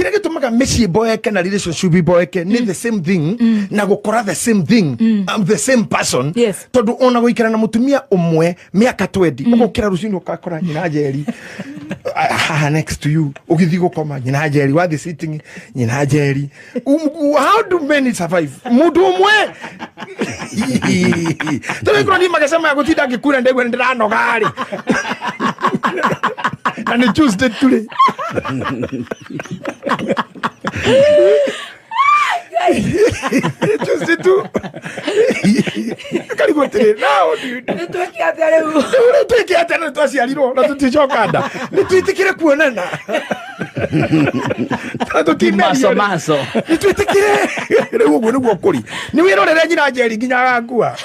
Kĩrĩa gĩtũmaga mĩciĩ boeke na relationship iboeke nĩ the same thing na gũkora the same thing, the same person. Tondũ ona gũikara na mũtumia ũmwe mĩaka 20, ũgũkĩra rũcinĩ ũgakora nyina Njeri haha next to you, ũgĩthiĩ gũkoma nyina Njeri, wathiĩ sitting nyina Njeri. How do many survive mũndũ ũmwe? Tondũ ikorwo niĩ magecema ya gũtinda ngĩkura, ndaigua nĩ ndĩranoga rĩ, na nĩ Tuesday turĩ Tuesday tu karigwo atĩrĩ, now what do you do? Nĩ twĩke atĩa rĩu? Rĩu twĩke atĩa? Na twaciarirwo na tũticoka nda, nĩ twĩtĩkĩre kuonana na tũtimerio. Maso Rĩ. maso. Nĩ twĩtĩkĩre rĩu ũguo nĩguo kũri, nĩ wĩrorere nyina Njeri nginya agakua,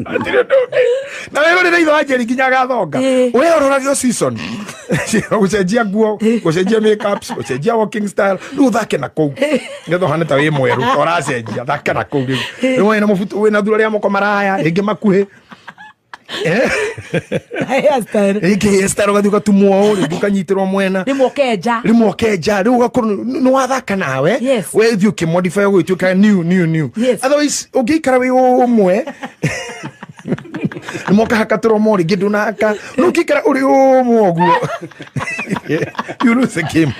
hatirĩ ũndũ ũngĩ, na wĩrorere ithe wa Njeri nginya agathonga. Wĩrorage o season, gũcenjia nguo, gũcenjia makeups, gũcenjia walking style, rĩu ũthake na kũu nĩgetha ũhane ta wĩ mwerũ, ta ũracenjia. Thaka na kũu rĩu, rĩu wĩna mũbuto, wĩna thura rĩa moko maraya, rĩngĩ makuhĩ. Hairstyle. Rĩngĩ hairstyle ũgathiĩ ũgatumwo ũũ, rĩngĩ ũkanyitĩrwo mwena. Rĩmwe ũkenja. Rĩmwe ũkenja, rĩu ũgakorwo nĩ wathaka nawe. We thiĩ ũkĩmodify ũgĩtuĩka new new new. Otherwise ũngĩikara wĩ ũmwe, nĩmoka tũromo, rĩngĩ ndũnaka, no ũngĩikara ũrĩ ũmwe ũguo, you lose the game.